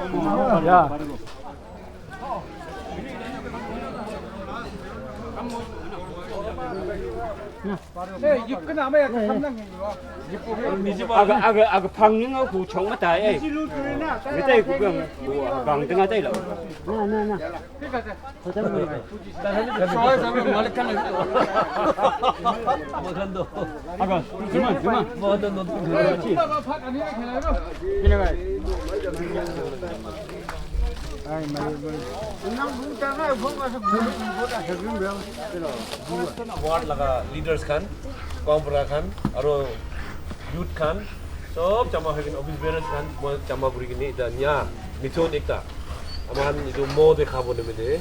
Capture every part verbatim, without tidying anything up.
Yeah. Aga aga aga phang ni nga ku chong ma tai ai. Ni tai ku bang ku bang tengah tai lo. Na na na. Aga, jima, jima. Ward laga leaders khan, gaonbura khan, aro youth khan, sob jama hoi kena, office bearers khan, moi jama kuri kena eta nya mithun ekta. Ama khan etu mo de khabo nimite,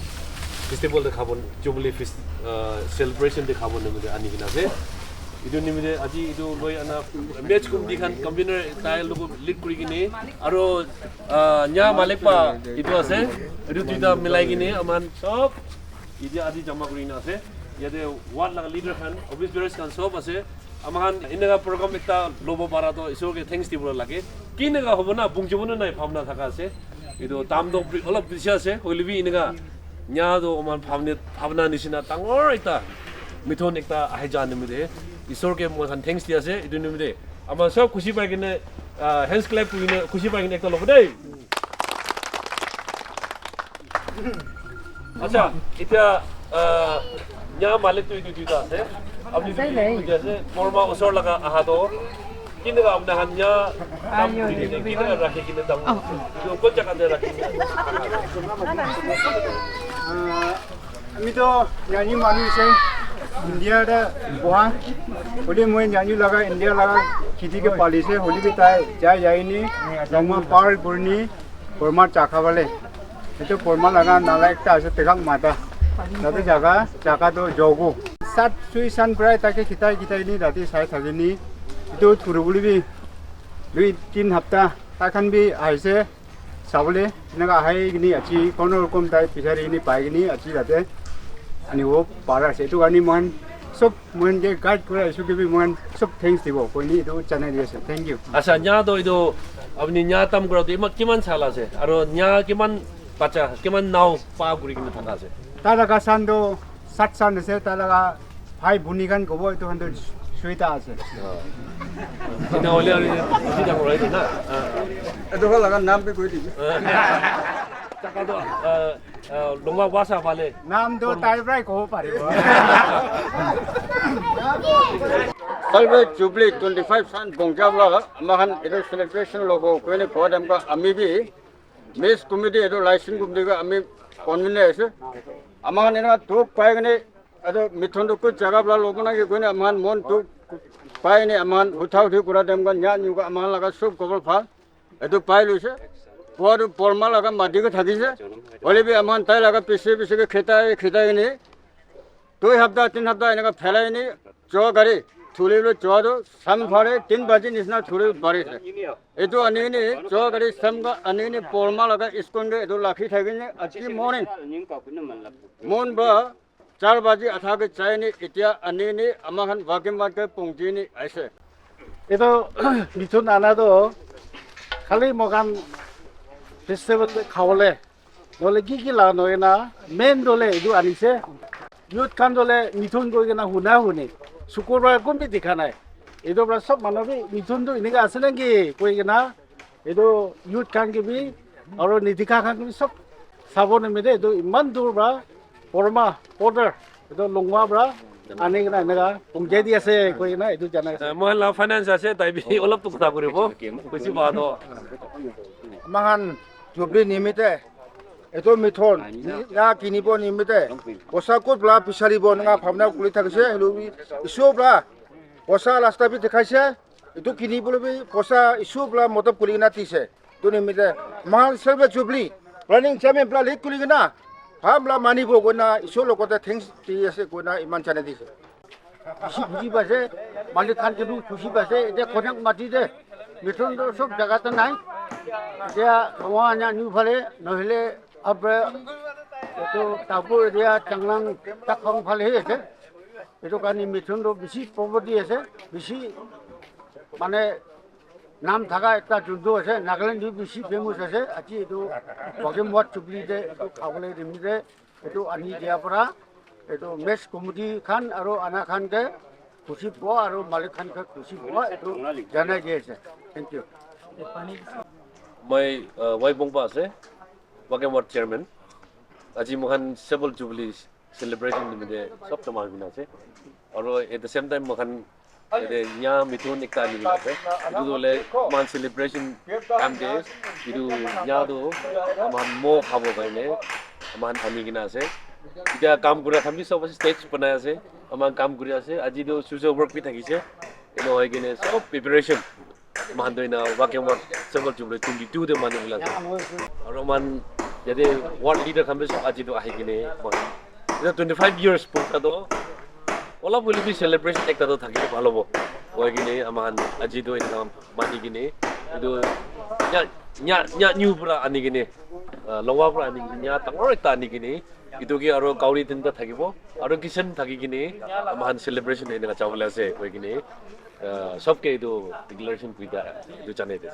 festival de khabo, jubilee fest, uh, celebration de khabo nimite ani kena ase. Etu nimite aji etu loi ana match committee khan convener tai logo lead kuri kena, aro, uh, nya malik pa etu ase, etu duita milai kena ama khan sob Yate adi jama kuri na ase. Yate ward laga leader khan, office bearers khan sob ase. Ama khan eneka program ekta lobo para toh Isor ke thanks dibole lage. Kineka hobo na, bungjibo na nai bhabna thaka ase. Etu dam toh pri-, olop bishi ase. Hoile bi eneka nya toh ama khan bhabne, bhabna nisina dangor ekta mithun ekta ahi ja nimite Isor ke moi khan thanks di ase. Etu nimite ama sob khushi pai kene, ah, hands clap kuri kene khushi pai kene ekta lobo dei. Acha, itya, ah, nya malik tu itu duita ase. Apni tu itu ase. Korma usor laga aha to. Kineka apna khan nya tam kuri kene, kineka rakhi kene tam. Itu kon jaga te rakhi kene. Ami to Nyanyu manu ase, India te boha. Hoile moi Nyanyu laga, India laga khiti ke pali se, hoile bi tai jai jai ni, Longwa par kuri ni, Burma cha kha bole. Etu Burma laga nala ekta ase, Tekang Mata. Tate jaga, jaga to jogo. Sat sui san prai take khitai khitai ni rati sai thaki ni. Etu thuru bole bi dui tin hapta, tai khan bi ahise. Sabole, enaka ahai kini achi, kono rokom tai pisari kini pai kini achi tate anibo para ase. Etu karne moikhan sob moikhan ke guide kura isu ke bi moikhan sob thanks dibo. Koini etu janai di ase. Thank you. Acha, nya to etu apni nya tam kura to ima kiman sal ase? Aro nya kiman bacha, kiman nao pa kuri kina thaka ase? Tai laga san to sat san ase, tai laga bhai bhoni khan kobo etu khan to suita ase. Ena hoile aru bishi dangor hoitu na. Ah. Etu khan laga naam bi koi dibi. Taka to, ah, ah, Longwa Wasa phale. Naam to tai prai kobo paribo. Silver Jubilee twenty five san bongja bla, ama khan etu celebration logo koine kowa dem ka ami bi Mess committee etu license committee ka ami convener ase. Ama khan ena dukh pai kene etu mithun tu kuch jaga pora lobo na ki koine ama khan mon dukh pai ne ama khan utha uthi kura dem ka nya nyu ka ama khan laga sob khobor bhal. Etu pai loise. Pua tu Burma laga mati ke thakise. Hoile bi ama khan tai laga piche piche ke kheta kheta kene dui hapta tin hapta eneka phelai ni jo gari thuli lo jo tu sam phare tin baji nisna thuli bari se. Etu ani ni jo gari sam ga ani ni Burma laga iskon ke etu lakhi thaki ni aji morning mon ba char baji atha ke chai ni etia ani ni ama khan wagim mat ke pungji ni aise. Etu mithun ana to khali moikhan festival te khawole. Nohole ki ki la nohoi na, main to le etu anise. Youth khan to le mithun koi kena huna huni. Sukurbar kun bi dikha nai. Etu pra sob manu bi mithun tu enika ase na ki koi kena. Etu youth khan ke bi, aro nidikha khan ke bi sob sabo nimite etu iman dur pra Burma border, etu Longwa pra ani kena eneka pungjai di ase koi kena etu jana ase. Eh, moi la finance ase, tai bi olop tu kotha kuribo. Buji pa to. Ama khan Jubilee nimite etu mithun ya kinibo nimite poisa kot pora bisaribo eneka bhabna kuri thakise, hoilebi Isor pora poisa rasta bi dikhaise, etu kinibole bi poisa Isor pora motob kuri kena dise. Etu nimite moikhan Silver Jubilee planning chairman pora lead kuri kena bhabna manibo koina Isor logote thanks di ase koina iman janai dise. Bishi buji paise, malik khan ke bi khushi paise. Etia Konyak mati te mithun tu sob jaga te nai. Etia Longwa nya nyu phale, nohole apre etu Tapur area Changlang Takhong phale he ase. Etu karne mithun tu bishi poverty ase, bishi mane nam thaka ekta juntu ase, Nagaland bi bishi famous ase. Aji etu Wagiem Ward Jubilee te etu khabole nimite etu ani dia pora etu mess committee khan aro ana khan ke khushi po aro malik khan ke khushi po etu janai di ase. Thank you. Moi, uh, Wai Bongpa ase, Wagiem Ward chairman. Aji moikhan Silver Jubilee celebration nimite sob jama hoikena ase. Aro at the same time moikhan yate nya mithun ekta ani kena ase. Etu tu hoile moikhan celebration time te etu nya tu moikhan mo khabo karne moikhan ani kena ase. Etia kam kura khan bi sob ase, stage banai ase, moikhan kam kuri ase. Aji tu social work bi thakise. Eno hoi kene sob preparation. Moikhan tu ena Wagiem Ward Silver Jubilee twenty two te mani bole ase. Aro moikhan yate ward leader khan bi sob aji tu ahi kene moikhan etu twenty five years pura tu olop hoile bi celebration ekta tu thakile bhal hobo. Hoi kene moikhan aji tu eneka mani kene etu nya, nya, nya new pura ani kene, ah, Longwa pura ani kene, nya dangor ekta ani kene, etu ke aro gahori tinta thakibo, aro kitchen thaki kene, moikhan celebration eneka jabole ase, koi kene, ah, sob ke etu declaration kuri dia, etu janai dia.